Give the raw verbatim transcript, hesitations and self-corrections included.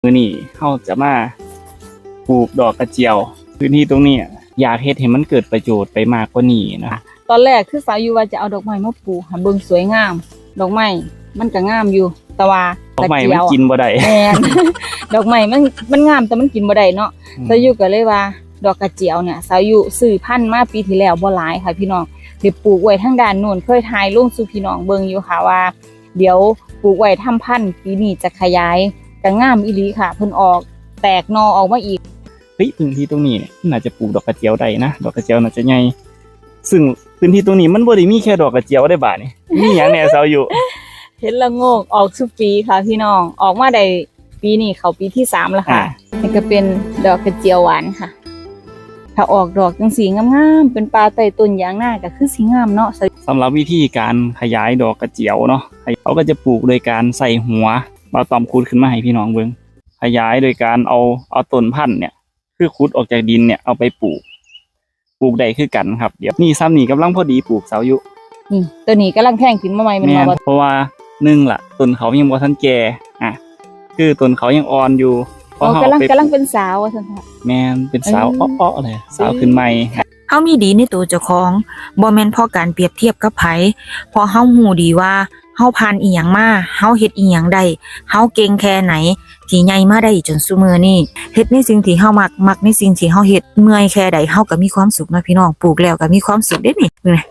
มื้อนี้เฮาจะมาปลูกดอกกระเจียว พื้นที่ตรงนี้อยากเฮ็ดให้มันเกิดประโยชน์ไปมากกว่านี้นะ ตอนแรกคือสาวอยู่ว่าจะเอาดอกไม้มาปลูกให้เบิ่งสวยงาม ดอกไม้มันก็งามอยู่ แต่ว่า ดอกไม้มันกินบ่ได้ แม่น ดอกไม้มัน มันงามแต่มันกินบ่ได้เนาะ อืม สาวอยู่ก็เลยว่า ดอกกระเจียวเนี่ย สาวอยู่ซื้อพันธุ์มาปีที่แล้วบ่หลายค่ะพี่น้อง ได้ปลูกไว้ทางด้านโน้น เคยถ่ายลงสู่พี่น้องเบิ่งอยู่ค่ะว่า เดี๋ยวปลูกไว้ทำพันธุ์ ปีนี้จะขยาย ก็งามอีหลีค่ะ เพิ่นออก แตกหน่อออกมาอีก เฮ้ย พื้นที่ตรงนี้เนี่ยน่าจะปลูกดอกกระเจียวได้นะ ดอกกระเจียวน่าจะใหญ่ ซึ่งพื้นที่ตรงนี้มันบ่ได้มีแค่ดอกกระเจียวได้บาดนี่ มีหยังแหน่สาวอยู่ เห็ดละโงกออกซุปีค่ะพี่น้อง ออกมาได้ปีนี้เข้าปีที่สามแล้วค่ะ อ่า นี่ก็เป็นดอกกระเจียวหวานค่ะ ถ้าออกดอกจังสีงามๆ เป็นป่าใต้ต้นยางนาก็คือสีงามเนาะ สำหรับวิธีการขยายดอกกระเจียวเนาะ เขาก็จะปลูกโดยการใส่หัว บ่าวต้อมขุดขึ้นมาให้พี่น้องเบิ่ง ขยายโดยการเอา เอาต้นพันธุ์เนี่ย คือขุดออกจากดินเนี่ยเอาไปปลูก ปลูกได้คือกันครับ เดี๋ยวนี่ซ้ำนี่กำลังพอดีปลูกสาวอยู่ นี่ ตัวนี้กำลังแทงขึ้นมาใหม่แม่นบ่ แม่น เพราะว่าหนึ่งล่ะ ต้นเขายังบ่ทันแก่ อ่ะ คือต้นเขายังอ่อนอยู่ พอ อ๋อ เฮาเอาไปปลูก กำลัง กำลังเป็นสาวว่าซั่นเถาะ แม่น เป็นสาว อืม เอ้อๆเลย สาวขึ้นใหม่ เฮามีดีในตัวเจ้าของ บ่แม่นเพราะการเปรียบเทียบกับไผ เพราะเฮาฮู้ดีว่าเฮาผ่านอิหยังมา เฮาเฮ็ดอิหยังได้ เฮาเก่งแค่ไหน ที่ใหญ่มาได้จนซุมื้อนี้ เฮ็ดในสิ่งที่เฮามัก มักในสิ่งที่เฮาเฮ็ด เมื่อยแค่ใดเฮาก็มีความสุขเนาะพี่น้อง ปลูกแล้วก็มีความสุขเด้นี่ เบิ่งแหน่